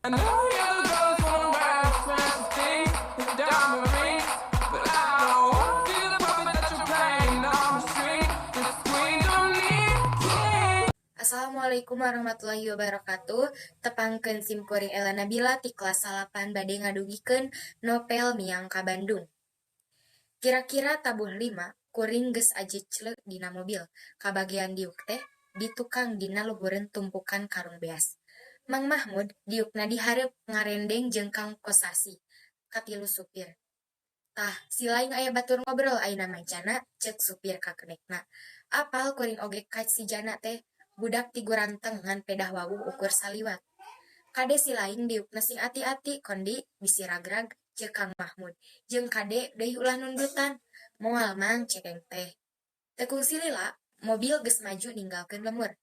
I know the other girls wanna wear expensive things and diamond rings, but I don't wanna be the puppet that you're playing on the string. This queen don't need a king. Assalamualaikum warahmatullahi wabarakatuh. Tepangkeun sim kuring Ella Nabila ti kelas 9 bade ngadugikeun novel Miang ka Bandung. Kira-kira tabuh 5 kuring geus ajicleu dina mobil. Kabagean diuk teh di tukang dina luhureun tumpukan karung beas. Mang Mahmud diukna di hareup ngarendeng jeung Kang Kosasih, katilu supir. "Tah, si Laing aya batur ngobrol ayeuna mah, Jana," ceuk supir ka kenekna. Apal kuring oge ka si Jana teh, budak ti Guranteng ngan pedah wawuh ukur saliwat. "Kade si Laing diukna sing ati-ati, Kondi, bisi ragrag," ceuk Kang Mahmud. "Jeung kade deui ulah nundutan." "Moal, Mang," cekeng teh. Teu kungsi lila, mobil geus maju ninggalkeun lembur.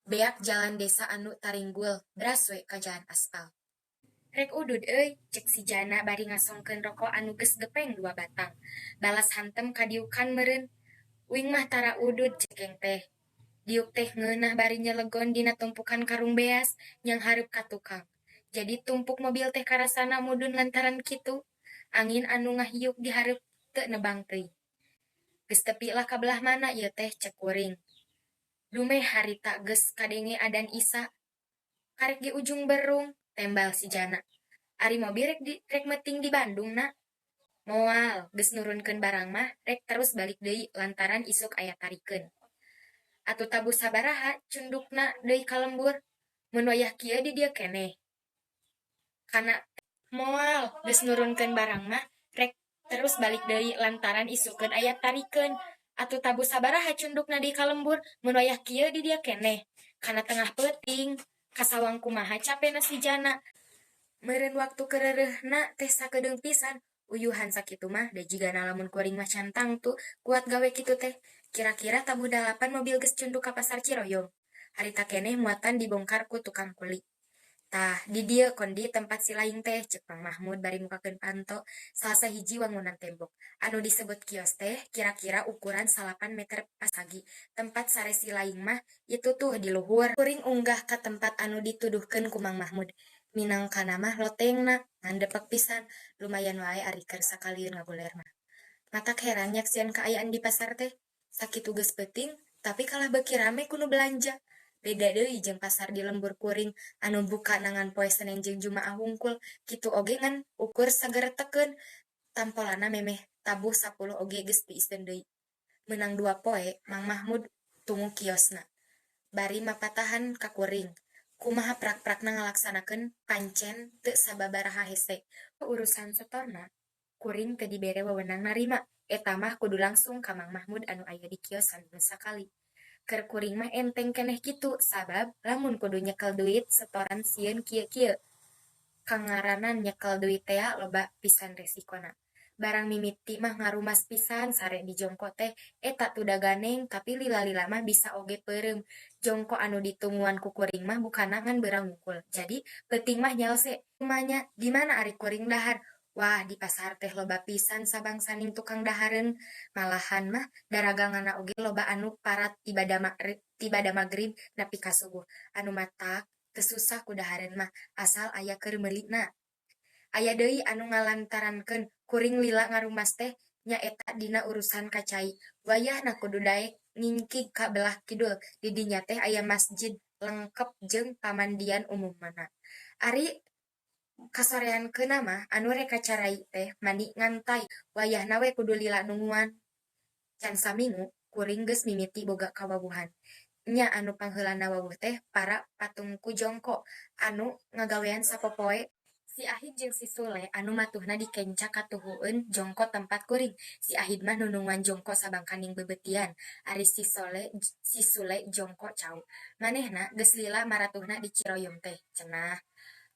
Beak jalan desa anu taringgul, bras we ka jalan aspal. "Rek udud euy," ceuk si Jana bari ngasongkeun roko anu geus gepeng dua batang. Balas hantem kadiukan meureun. "Uing mah tara udud," cekeng teh. Diuk teh ngeunah bari nyelegon dina tumpukan karung beas, nyanghareup ka tukang. Jadi tumpuk mobil teh karasana mudun lantaran kitu. Angin anu ngahiuk di hareup teu nebang teuing. "Geus tepi lah ka belah mana ieu teh?" ceuk kuring. "Dumeh harita geus kadenge adan Isya." "Karek ge Ujung Berung," tembal si Jana. "Ari mobil rek meuting di Bandung na?" "Moal, geus nurunkeun barang mah rek terus balik deui lantaran isuk aya tarikeun." "Atuh tabuh sabaraha cundukna deui ka lembur? Mun wayah kieu di dieu keneh." "Kana moal, geus nurunkeun barang mah rek terus balik deui lantaran isukeun aya tarikeun." "Atuh tabuh sabaraha cundukna deui ka lembur? Mun wayah kieu di dieu keneh?" "Kana tengah peuting." Kasawang kumaha capena si Jana. Meureun waktu keureureuna teh sakedeung pisan. Uyuhan sakitu mah da jigana lamun kuring mah can tangtu kuat gawe kitu teh. Kira-kira tabuh 8 mobil geus cunduk ka pasar Ciroyom. Harita keneh muatan dibongkar ku tukang kuli. "Tah, di dieu, Kondi, tempat si Laing teh," ceuk Mang Mahmud bari mukakeun panto salah sahiji wangunan tembok. Anu disebut kios teh kira-kira ukuran 9 meter pasagi. "Tempat sare si Laing mah itu tuh di luhur." Kuring unggah ka tempat anu dituduhkeun ku Mang Mahmud. Minangkana mah lotengna, ngan depek pisan. Lumayan wae ari keur sakalian ngagoler mah. Matak heran nyaksian kaayaan di pasar teh. Sakitu geus peuting, tapi kalah beuki rame ku nu belanja. Beda deui jeung pasar di lembur kuring anu bukana ngan poe Senen jeung Jumaah hungkul, kitu oge ngan ukur sageretekeun. Tampolana memeh tabuh 10 oge geus tiiseun deui. Meunang 2 poe, Mang Mahmud tungu kiosna. Bari mapatahan ka kuring. Kumaha prak-prakna ngalaksanakeun pancen teu sababaraha hese. Urusan setorna, kuring teu dibere wewenang narima. Eta mah kudu langsung ka Mang Mahmud anu aya di kios saminggu sakali. Keur kuring mah enteng keneh kitu, sabab lamun kudu nyekel duit setoran sieun kieu-kieu. Kangaranan nyekel duit tea loba pisan resikona. Barang mimiti mah ngarumas pisan sare di jongko teh eta tuda ganeng tapi lila-lila mah bisa oge peureum. Jongko anu ditunguan ku kuring mah bukana ngan beurang wungkul. Jadi peuting mah nyelse. "Kumanya, di mana ari kuring dahar?" Wah, di pasar teh loba pisan sabangsaning tukang dahareun. Malahan mah daraganganna oge loba anu parat ti bada magrib nepi ka subuh. Anu matak teu susah ku dahareun mah asal aya keur meulina. Aya deui anu ngalantarankeun kuring lila ngarumas teh nyaeta dina urusan ka cai. Wayahna kudu daek ngingkig ka belah kidul, di dinya teh aya masjid lengkep jeung pamandian umumna. Ari kasoreankeunna mah anu rek ka carai teh mani ngantay, wayahna we kudu lila nungguan. Can samingu kuring geus mimiti boga kawawuhan. Nya anu pangheulana wawuh teh para patungku jongko anu ngagawean sapopoe. Si Ahid jeung si Sule anu matuhna dikenca katuhueun jongko tempat kuring. Si Ahid mah nunungan jongko sabangkaning beubeutian, ari si Sule jongko cau. "Manehna geus lila maratuhna di Ciroyom teh," cenah.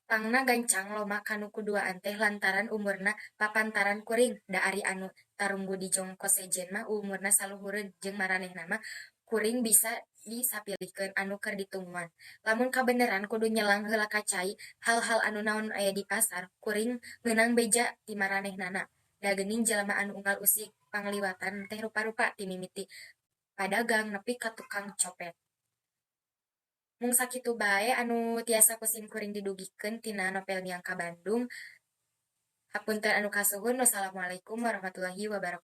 Pangna gancang loma kanu kuduaan teh lantaran umurna papantaran kuring, da ari anu tarunggu di jongko sejen mah umurna saluhureun jeung maranehna mah kuring bisa disapilihkeun anu keur ditungguan. Lamun kabeneran kudu nyelang heula ka cai hal-hal anu naon aya di pasar, kuring meunang beja ti maranehnana. Da geuning jelema anu unggal usik pangliwatan teh rupa-rupa ti mimiti padagang nepi ka tukang copet. Mung sakitu bae anu tiasa ku simkuring didugikeun tina novel Miang Ka Bandung. Hapunten anu kasuhun. Wassalamualaikum warahmatullahi wabarakatuh.